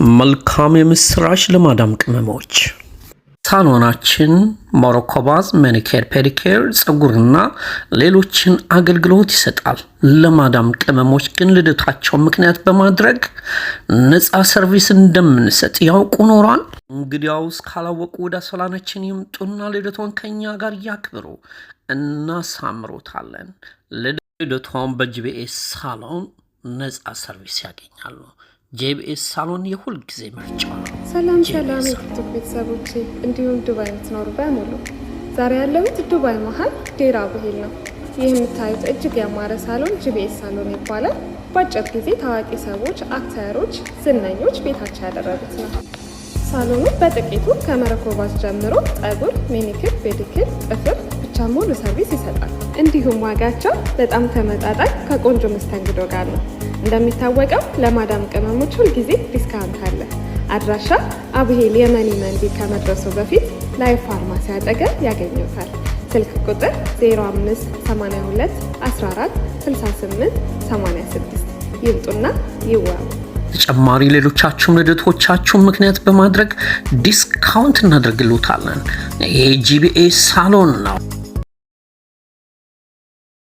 መልካም የምስራች ለማዳም ቅመሞች! ሳሎናችን ሞሮኮ bath፣ manicure፣ pedicure፣ ጸጉርና ሌሎችን አገልግሎት ይሰጣል። ለማዳም ቅመሞች ግን ልደታቸውን ምክንያት በማድረግ ነፃ service እንደምንሰጥ ያውቁ ኖሯል? እንግዲያውስ ካላወቁ ወደ ሳሎናችን ይምጡና ልደቶን ከኛ ጋር ያክብሩ፣ እናሳምሮታለን። ልደቶን በጂቢኤስ ሳሎን ነፃ service ያገኛሉ። ጂቢኤስ ሳሎን የሁል ጊዜ ምርጫ ነው። ሰላም ሰላም የቲክቶክ ቤተሰቦቼ እንዲሁም ዱባይ የምትኖሩ በሙሉ፣ ዛሬ ያለሁት ዱባይ መሀል ዴራ አቡሄል ነው። ይህ የምታዩት እጅግ ያማረ ሳሎን ጂቢኤስ ሳሎን ይባላል። በአጭር ጊዜ ታዋቂ ሰዎች፣ አክተሮች፣ ዝነኞች ቤታቸው ያደረጉት ነው። ሳሎኑ በጥቂቱ ከሞሮኮ bath ጀምሮ ጸጉር፣ manicure፣ pedicure፣ ጥፍር ብቻ ሙሉ service ይሰጣል። እንዲሁም ዋጋቸው በጣም ተመጣጣኝ ከቆንጆ መስተንግዶ ጋር ነው። እንደሚታወቀው ለማዳም ቅመሞች ሁልጊዜ discount አለ። አድራሻ አቡሄል የመኒ መንዲ ከመድረሱ በፊት ላይፍ ፋርማሲ አጠገብ ያገኙታል። ስልክ ቁጥር 0582 14 68 86። ይምጡና ይዋቡ። ተጨማሪ ሌሎቻችሁም ልደቶቻችሁን ምክንያት በማድረግ discount እናደርግልዎታለን። ይሄ ጂቢኤስ ሳሎን ነው።